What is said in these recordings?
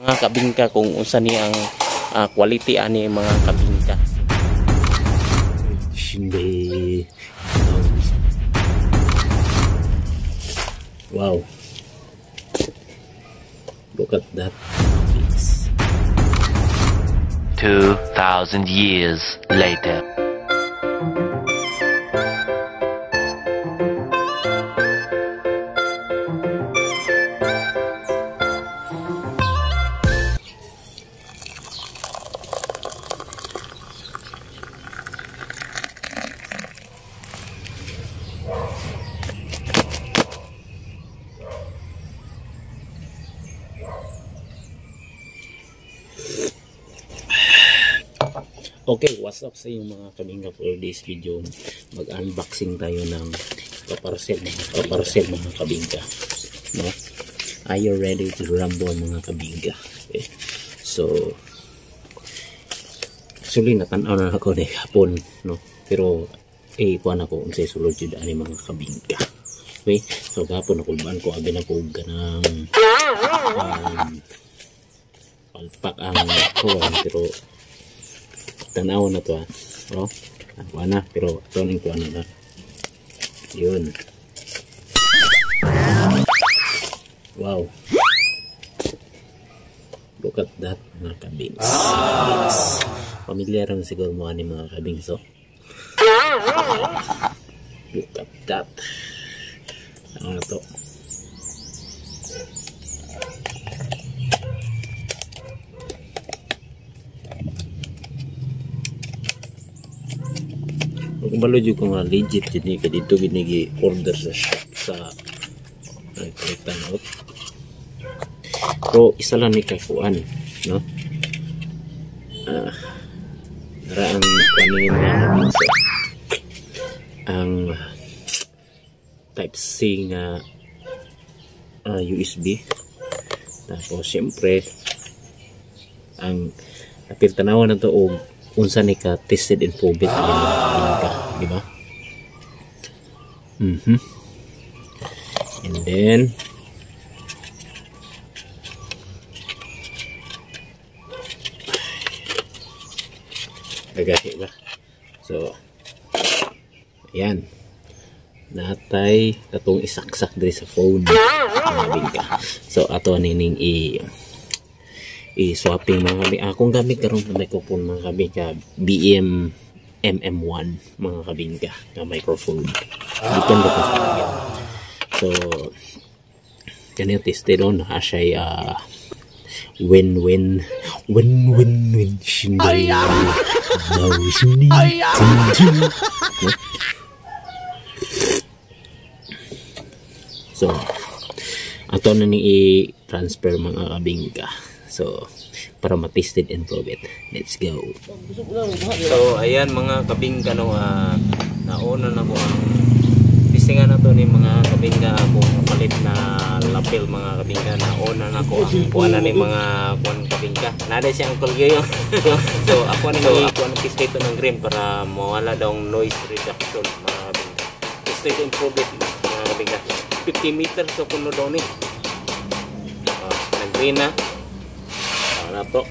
Mga kabingka kung unsa ni ang quality ani mga kabingka. Hindi. Wow. Look at that. It's 2,000 years later. Okay, what's up sa inyong mga kabingka? For this video, mag-unboxing tayo ng kaparcel mga kabingka. No? Are you ready to rumble, mga kabingka? Okay. So, actually, natanaw na ako ni hapon, no? Pero, kuan ako, unsay sulod jud ani mga kabingka. Okay? So, gahapon nakulbaan ko, abi na ko ganang palpak ang kuan, pero tanaw na to, ha. Oh, kuha na, pero ito ning kuha na. Yun. Wow. Look at that, mga kabings. Kabings. Pamilyar na siguro mo ani mga kabings, oh. Look at that. Ano na to? Kung balo jud ko nga legit jud ni kay dito gid ni order sa shop sa palitan out. Pero isa lang ni kay kuan, no? Ra ang kuan ni mga kabingsa. Ang type C nga USB. Tapos siyempre ang apil tanawan na to og unsa ni ka tested and proven ani mga kabingka, di ba? And then gagahi ba? So ayan, natay katong isaksak diri sa phone mga kabingka. So ato nining i-swapping mga kabingka. Akong gamit karon ng microphone mga kabingka, BM MM1 mga kabingka nga microphone. Gikan ko sa kanya. So kani tested on ha siya, win win win win win shindy no shindy. So ato na ni i-transfer mga kabingka. So para ma-tested and prove it. Let's go. So ayan mga kabingka, no, nauna na ko ang testingan na to ni mga kabingka akong kapalit na lapel mga kabingka. Nauna na ko ang kuan na ni mga kuan kabingka. Nada siya Uncle Gio. So ako ni kuan test ito ng green para mawala daw ang noise reduction mga kabingka. Tested and prove it mga kabingka. 50 meters so kuno daw ni. Nag-green na. Na to.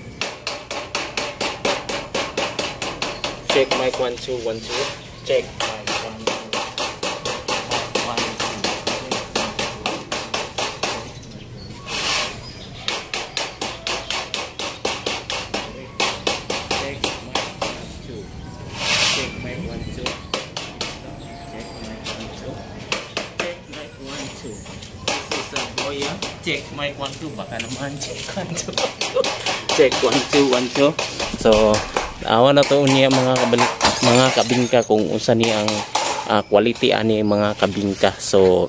Check mic 1 2 1 2. Check mic 1 2 1 2. Check mic 1 2. Check mic 1 2. Check mic 1 2. Check mic 1 2. This is a Boya. Check mic 1 2. Baka naman check 1 2. Check 1 2 1 2. So awa na to niya mga mga kabingka kung unsa ni ang quality ani mga kabingka. So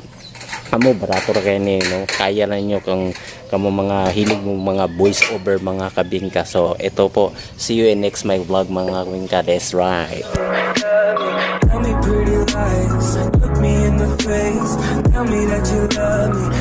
amo barato ra kay ni, no? Kaya na ninyo kung kamo mga hilig mo mga voice over mga kabingka. So ito po, see you in next my vlog mga kabingka. That's right. Tell me pretty lies, look me in the face, tell me that you love me.